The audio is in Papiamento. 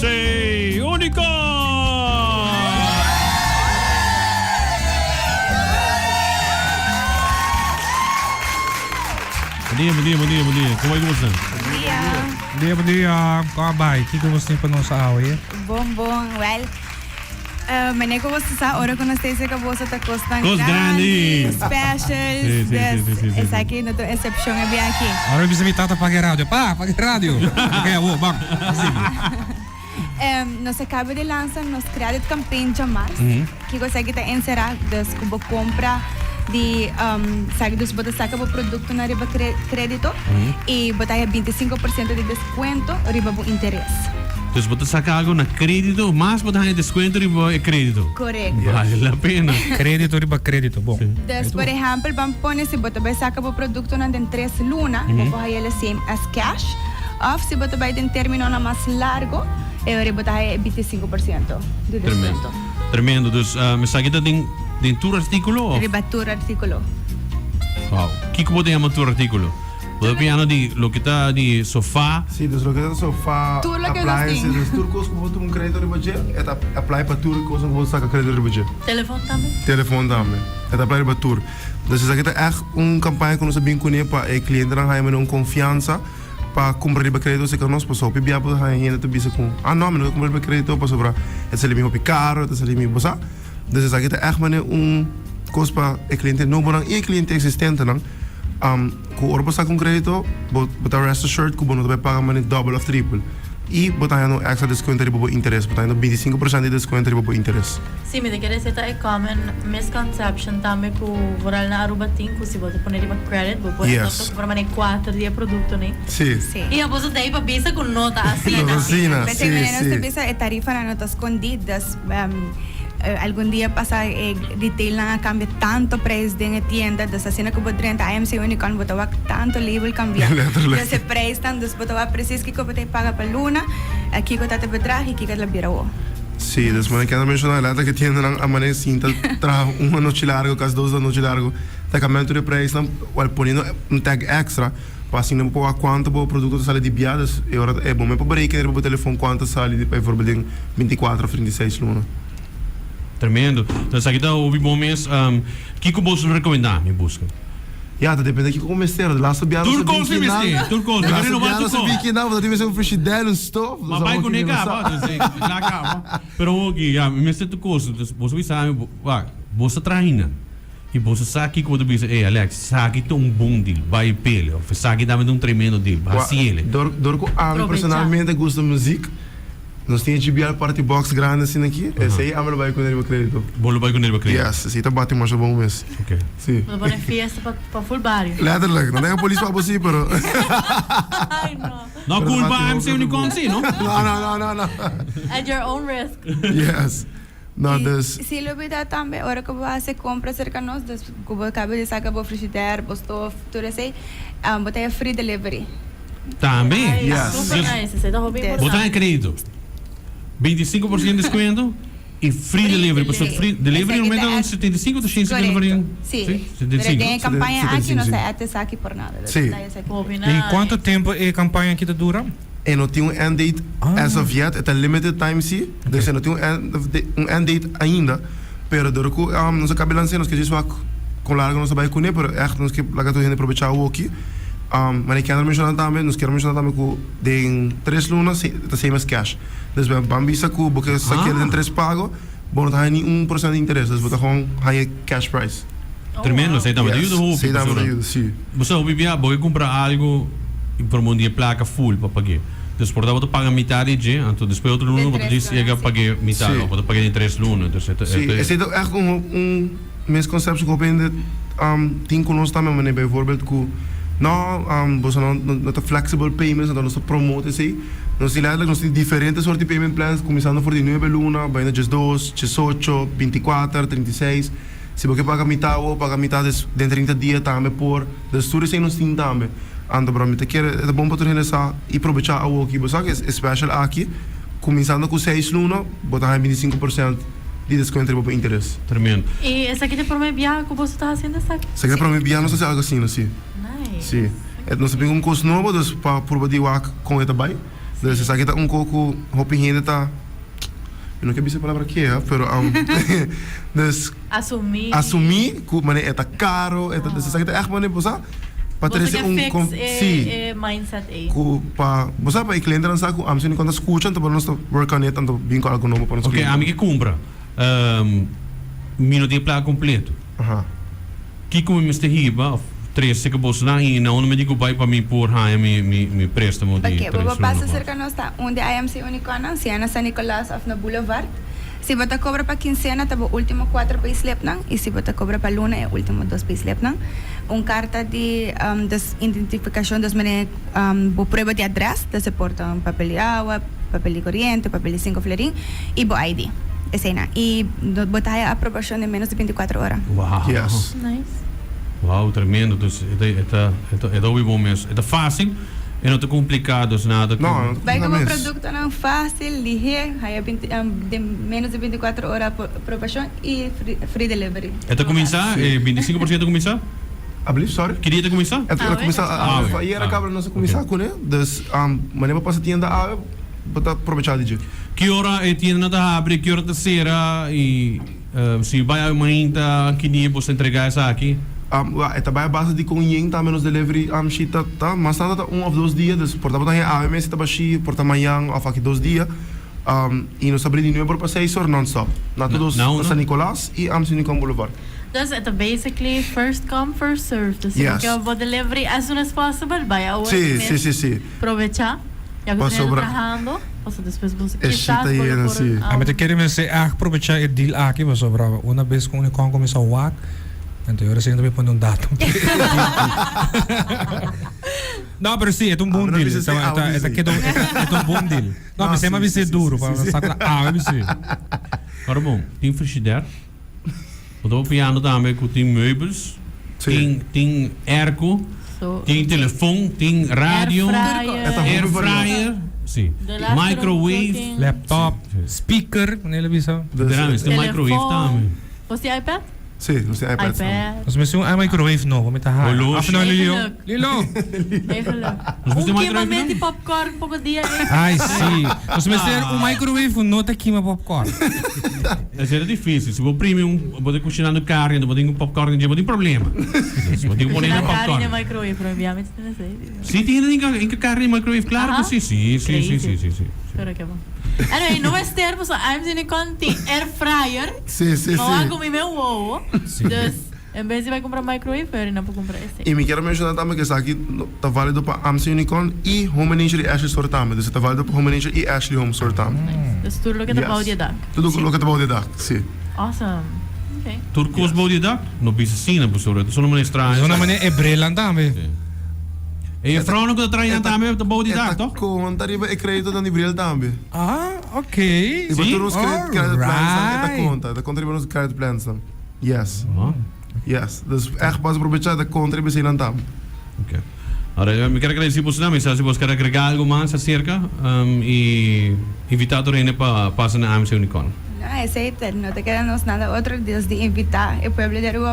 AMC Unicorn! Bon dia, bon dia, bon dia, bon dia. Como ta cu Bon dia. Bon dia, bon dia. Con a bay? Kico bo tin pa nos awe? Bon, bon. Wel, Meneer cu boso sa, ora cu nos ta esey cu boso ta cosnan Cos grandi. specials, Sí, sí, dus sí, sí, sí, sí. esaki no ta un excepcion e bia aki. Ora mi bisa mi tata paga e radio. Pa, paga e radio. Ok, awor, ban. Asina. Nos a caba di lansa nos credit campaign djamars. Kico esaki ta encera? Dus cu bo compra di esaki, dus bo ta saca bo productonan riba credito y bo ta haya 25% di descuento riba bo interes. Dus bo ta saca algo na credito, mas bo ta haya descuento riba e credito. Correcto. Vale la pena. Credito riba credito, bon. Dus por ehempel, ban pone si bo ta bay saca bo productonan den tres luna, bo por haya el same as cash. Of si bo ta bay den terminonan mas largo, e ora bo ta haya e 25% di descuento. Tremendo. Dus esaki ta den den tur artículo of? Riba tur artículo. Wow. Kiko bo ta yama tur artículo? Bo ta piano di loke ta di sofa. Sí, dus loke ta sofa, Tur loke nos appliances, tin. dus tur kos ku bo tuma un kredito riba dje, e ta apply pa tur kos ku bo saka kredito riba dje. Telefon tambe? Telefon tambe. E ta apply riba tur. Dus esaki ta ègt un kampaña ku nos a bin kuné pa e klientenan haña manera un konfiansa pa kumpra riba kredito serka nos pasobra hopi bia bo ta haña hende ta bisa ku ah no mi no ta kumpra riba kredito pasobra e ta sali mi hopi karo e ta sali mi bo sa dus esaki ta ègt manera un kos pa e kliente nobonan i e kliente eksistentenan ku ora bo saka un kredito bo bo ta rest assured ku bo no ta bai paga manera dòbel òf tripel i bo ta haña un èkstra deskuento riba bo interes bo ta haña 25% di deskuento riba bo interes. Sí, mi ta kere esei ta e common misconception tambe ku vooral na Aruba tin ku si bo ta pone riba credit bo por Yes. ta kumpra manera kuater di e produktonan. Sí. Sí. I abo ta ei pa bisa ku no ta asina. No ta asina, P'esei sí, manera nos ta sí. bisa e tarifanan no ta skondí, dus algun dia pasa e retailnan a kambia tanto prijs den e tienda, dus asina ku bo drenta AMC Unicorn bo ta wak tanto label kambia. Letterlijk. Dus e prijsnan, dus bo ta wak precies kiko bo ta paga pa luna, kiko ta e bedrag i kiko ta bira awo. Sí, dus mane kende menshoná letterlijk e tiendanan a mane sinta traha un anochi largo, kasi dos anochi largo, ta cambiando tur e prijsnan, wèl poniendo un tag extra pa asina bo por wak kuantu bo produkto ta sali di bia, dus e ora e bo mes por berekena riba bo telefon kuantu ta sali di bijvoorbeeld den 24 òf 36 luna. Tremendo. Esaki ta hopi bon mes. Kiko boso lo rekomendá mi buska? Ya, ta depende kiko bo mester. De laatste biaha nos Tur a bin kos mi kinan. mester, tur kos. De Mi laatste renobá biaha tur nos a kos. bin kinan, bo ta tin mester un frigidaire, un stof. Ma bai kuné kaba, dus e kla kaba. Pero oki, ya, mi mester tur kos. Dus boso bisa mi, wak, boso ta traha hina i boso sa kiko bo ta bisa, ey Alex, esaki ta un bon deal, bai pele. Of esaki tambe ta un tremendo deal, hasi ele. Dor, dor ku ami Probecha. personalmente gusta muziek, Nos tin e JBL party box grandi asina aki, esei ami lo bai kuné riba kredito. Bo lo bai kuné riba kredito? Yes, esei ta bati masha bon mes. Ok. Si. Bo ta pone fiesta pa pa full bario. Letterlijk, no tenga polis pa bo si, pero. Ay no. No Pero ta culpa bati MC hopi Unicorn bon. si, no? No, no, no, no, no. At your own risk. Yes. No, dus. Si lo bida tambe ora ku bo hasi kompra serka nos, dus ku bo kaba di saka bo frigidair, bo stof, tur esei, bo ta haya free delivery. Tambe. Ay, Yes. super nice. Esei ta hopi Bo Bo ta importante. en kredito. 25% descuento y free delivery. Pasobra free delivery Esaki normalmente ta ta un at- 75 ta 150 Correcto. florin. Sí. Sí, Pero 75. den e campaña aki no 75, sa sí. at esaki por nada. Dus Sí. ta esaki. Hopi I nice. kuantu tempu e kampaña aki ta dura? E no tin un end date as of yet, e ta limited time si, dus e no tin un end of date, un end date ainda, pero dor ku nos a kabe lans'é nos ke djis wak kon largo nos ta bai kuné, pero ègt nos ke laga tur hende probechá awoki. Manera Kendra menshoná tambe, nos kier menshoná tambe ku den tres luna si ta same as cash. Dus ban bisa ku bo ke sak'é den tres pago, bo no ta haña ni un por sènt di interes, dus bo ta gewoon haña cash price. Oh, Tremendo, wow. esei tambe ta Yes, yuda hopi esei tambe ta pasobra yuda, si. bo sa hopi bia bo ke kumpra algu i por un dia plaka full pa pag'é. Dus por ta bo ta paga mitad di dje, anto despues otro luna Den bo ta tres djis luna, yega si. pag'é mitad Si. of bo ta pag'é den tres luna. Dus e ta, e Si, ta. esei ta ègt un un misconception ku hopi hende tin ku nos tambe, manera bijvoorbeeld ku no boso no no ta flexible payments anto nos ta promote esei. Nos tin letterlijk nos tin diferente soort di payment plans kuminsando for di nuebe luna bai na diesdos, diesocho, bintikuater, 36. Si bo ke paga mitá awo, paga mitá des den 30 dia tambe por. Dus tur esei nos tin tambe. Anto bro mi ta kere e ta bon pa tur hende sa i probechá awoki. Bo sa ku e special aki kuminsando ku seis luna bo ta haña 25% di deskuento riba bo interes. Tremendo. I esaki ta e promé biaha ku boso ta hasiendo esaki? Esaki ta e promé biaha nos ta hasi algu asina, si. Nice. Si. E nos ta bin ku un kos nobo dus pa purba di wak kon e ta bai. Dus esaki ta un ko ku hopi hende ta, mi no ke bisa e palabra keha, pero dus Asumí. asumí ku manera e ta karo, e ta, dus esaki ta ègt manera bo sa pa Boso trese ke un fix kon, e sí, e mindset ei. ku pa bo sa pa e klientenan sa ku AMC Unicorn ta skucha anto nos ta work on it anto bin ku algu nobo pa nos Ok, ami klientenan. ke kumpra, mi no tin e plaka kompleto. Aha. Kiko mi mester hiba of trese ku bosonan i na unda mi tin ku bai pa mi por haña mi mi mi préstamo di Oke, bo tres por luna pasa pas? serka nos ta un di IMC Unicornnan, sea na San Nicolas of na Boulevard. Si bo ta kobra pa kinsena ta bo ultimo kuater payslipnan i si bo ta kobra pa luna e ultimo dos payslipnan. Un karta di des identifikashon des manera bo prueba di adres, des e por ta un papel di awa, papel di koriente, papel di sinku florin i bo ID. Eseinan. I bo ta haya aprobashon den menos di bintikuater ora. Wow. Yes. Nice. Wow, tremendo. Dus e ta e ta e ta e ta hopi bon mes. E ta fácil, e no ta kompliká, dus nada ku. No, no ta Bai kompliká ku bo mes. produktonan fácil, lihé, haya binti den menos di bintikuater ora aprobashon i free delivery. E ta kuminsá? E 25% ta kuminsá? Alblief, sorry? Ki dia ta kuminsá? E ta kuminsá Awe. awe. Ayera kabra nos a kuminsá kuné. Dus manera bo pasa tienda awe, bo ta probechá di dje. Ki ora e tiendanan ta habri, ki ora ta sera i si bai awe mainta ki dia boso ta entrega esaki? E ta bai a base di kon yen tambe nos delivery sheet ta ta. Mas tanto ta un of dos dia, dus por ta bo ta haña awe mes e ta bashí, por ta mañan of aki dos dia. I nos ta bri di nuebe or pa seis or non stop. Na tur dos Na na unda? San Nicolas i Amstel Unicorn Boulevard. Dus e ta basically first come first serve. Dus si bo Yes. ke bo delivery as soon as possible, bai awor Sí, mes sí, sí, sí. Probecha, ya ku Pasobra- ta trahando, paso despues bo E kisas shita bo lo yena, por, sí. Ami ta kere mester ègt probecha e deal aki pasobra una bes ku Unicorn kuminsá wak, anto e ora esei ta bin pone un datum. No, pero sí, e ta un bon Ami no deal. bisa E ta si e ta awe e ta bisa. keda e ta e ta un bon deal. No, No, mi sema sí, bis'é sí, sí, duru sí, pa sí. sa ku ta awe bis'é. Ora bon, tin frigider. Bo ta papiando tambe ku tin meubels, Sí. tin tin airco, So, tin telefon, tin radio, Air fryer. E ta air hopi variado. fryer, sí, The last microwave. cooking. Laptop, Sí. speaker, manera el a bisa. Dus, Veramente, tin microwave Telefon. tambe. Bo tin iPad? Sí, nos tin iPads tambe. iPad. Nos mester un microwave nobo, mi ta haña. Holoshi. Af no, Lilo. Eigenlijk. Lilo! Eigenlijk. Nos mester Un microwave kimamento di no? popcorn poko dia ei. Ai, sí. Nos mester un microwave ku no ta kima popcorn. Esei ta dificil. Si bo primi un, bo ta cushinando carne, bo tin un popcorn dje, bo tin problema. Dus bo tin cu pone na Cushina carne popcorn. den microwave, pero mi ami tin esei. Si, tin hende tin carne in microwave, claro cu si. Si, si, si, si, si, si. Pero ke bon. Anyway, no mester pasobra I'm sin e con tin air fryer. Si, si, No a si. comi meu wowo. Si. Dus en bes di bai cumpra microwave, pero nan por cumpra esey. Y mi kier a menciona tambe cu esaki ta valido pa Amstel Unicorn y Home Nature y Ashley Store tambe. Dus e ta valido pa Home Nature y Ashley Home Store tambe. Nice. Dus tur loke ta Yes. bou di e dak. Tur loke ta bou di e dak, si. Awesome. Okay. Tur cos bou di e dak? No bisa asina, pasobra e ta solo manera straño. Solo manera e brelan tambe. Si. E juffrouwnan ku ta traha tambe ta bou di dak, toch? E ta konta riba e kreditonan di bril tambe. Ah, ok. Riba Sí? tur nos credit, credit plans nan, e ta Alright. konta. E ta konta riba nos credit plans nan. Yes. Ah. Yes. Dus echt pas aprovecha, e ta konta riba eseinan tambe. Ok. Ahora, mi ker agradeci boso nan. Mi sa si boso ker agrega algo mas acerca um, y invita tur hende pa pasa na AMC Unicorn. No, esei ta, no ta keda nos nada otro des di invita e pueblo di Aruba.